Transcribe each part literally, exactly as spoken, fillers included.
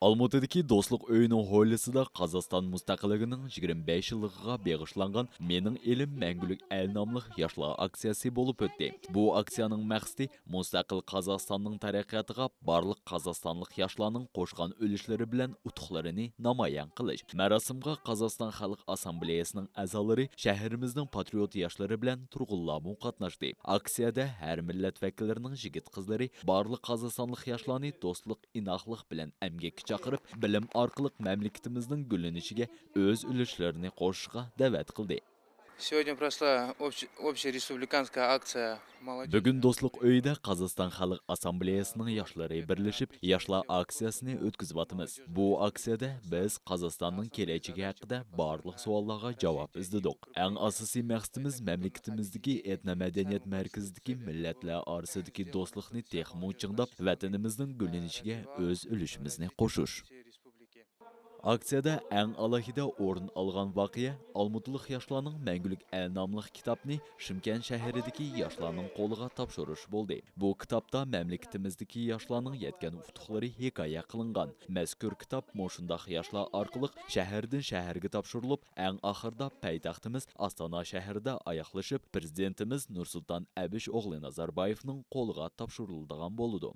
ئالمۇتىدىكى دوستلۇق ئۆيىنىڭ ھويلىسىدا قازاقىستان مۇستەقىللىكىنىڭ يىگىرمە بەش يىللىقىغا بېغىشلانغان مېنىڭ ئېلىم مەڭگۈلۈك ئەل ناملىق ياشلار ئاكسىيەسى بولۇپ ئۆتتى. بۇ ئاكسىيەنىڭ مەقسىتى مۇستەقىل قازاقىستاننىڭ تەرەققىياتىغا بارلىق قازاقىستانلىق ياشلارنىڭ قوشقان ئۈلۈشلىرى بىلەن ئۇتۇقلىرىنى نامايان قىلىش. مەراسىمغا قازاقىستان خەلق ئاسسامبلېيەسىنىڭ ئەزالىرى، شەھىرىمىزنىڭ پاترىيوت ياشلىرى بىلەن تۇرغۇنلارمۇ قاتناشتى. ئاكسىيەدە ھەر مىللەت ۋەكىللىرىنىڭ يىگىت-قىزلىرى بارلىق قازاقىستانلىق ياشلارنى دوستلۇق، ئىناقلىق بىلەن ئەمگەككە چاقىرىپ، بىلىم ئارقىلىق مەملىكىتىمىزنىڭ گۈللىنىشىگە ئۆز ئۈلۈشلىرىنى قوشۇشقا دەۋەت قىلدى. Сегодня прошла общ-, общереспубликанская акция молодежи. بۈگۈن دوستلۇق ئۆيىدە قازاقىستان خەلق ئاسسامبلېيەسىنىڭ ياشلىرى بىرلىشىپ ياشلار ئاكسىيەسىنى ئۆتكۈزۈۋاتىمىز. بۇ ئاكسىيەدە بىز قازاقىستاننىڭ كېلەچىكى ھەققىدە بارلىق سوئاللارغا جاۋاب ئىزدىدۇق. ئەڭ ئاساسىي مەقسىتىمىز مەملىكىتىمىزدىكى ئېتنو مەدەنىيەت مەركىزىدىكى مىللەتلەر ئارىسىدىكى دوستلۇقنى تېخىمۇ چىڭداپ، ۋەتىنىمىزنىڭ گۈللىنىشىگە ئۆز ئۈلۈشىمىزنى قوشۇش. ئاكسىيەدە ئەڭ ئالاھىدە ئورۇن ئالغان ۋەقە ئالمۇتىلىق ياشلارنىڭ مەڭگۈلۈك ئەل ناملىق كىتابنى شىمكەنت شەھىرىدىكى ياشلارنىڭ قولىغا تاپشۇرۇش بولدى. بۇ كىتابتا مەملىكىتىمىزدىكى ياشلارنىڭ يەتكەن ئۇتۇقلىرى ھېكايە قىلىنغان. مەزكۇر كىتاب مۇشۇنداق ياشلار ئارقىلىق شەھەردىن شەھەرگە تاپشۇرۇلۇپ، ئەڭ ئاخىرىدا پايتەختىمىز ئاستانا شەھىرىدە ئاياغلىشىپ، پىرېزىدېنتىمىز نۇرسۇلتان ئەبىش ئوغلى نازاربايېۋنىڭ قولىغا تاپشۇرۇلىدىغان بولىدۇ.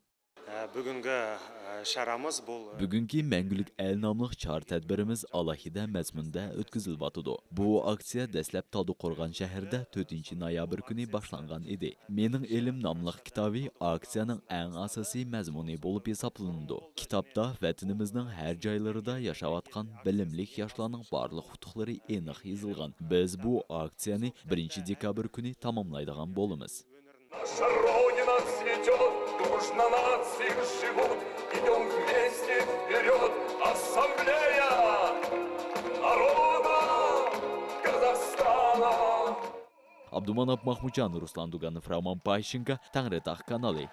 Бүгінгі, ә, шарамыз бұл, ә, بۈگۈنكى مەڭگۈلۈك ئەل ناملىق چارە تەدبىرىمىز ئالاھىدە مەزمۇندا ئۆتكۈزۈلۈۋاتىدۇ. بۇ ئاكسىيە دەسلەپ تالدىقورغان شەھىرىدە تۆتىنچى نويابىر كۈنى باشلانغان ئىدى. مېنىڭ ئېلىم ناملىق كىتابى ئاكسىيەنىڭ ئەڭ ئاساسىي مەزمۇنى بولۇپ ھېسابلىنىدۇ. كىتابتا ۋەتىنىمىزنىڭ ھەر جايلىرىدا ياشاۋاتقان بىلىملىك ياشلارنىڭ بارلىق ئۇتۇقلىرى ئېنىق يېزىلغان. بىز بۇ ئاكسىيەنى بىرىنچى دېكابىر كۈنى تاماملايدىغان بولىمىز. Наша Родина цветёт, дружно нации живут, идём вместе вперёд, Ассамблея народов Казахстана. ئابدۇماناپ ماخمۇتجان، رۇسلان دۇگانوف، رامان پاشىنكا، تەڭرىتاغ كانالى.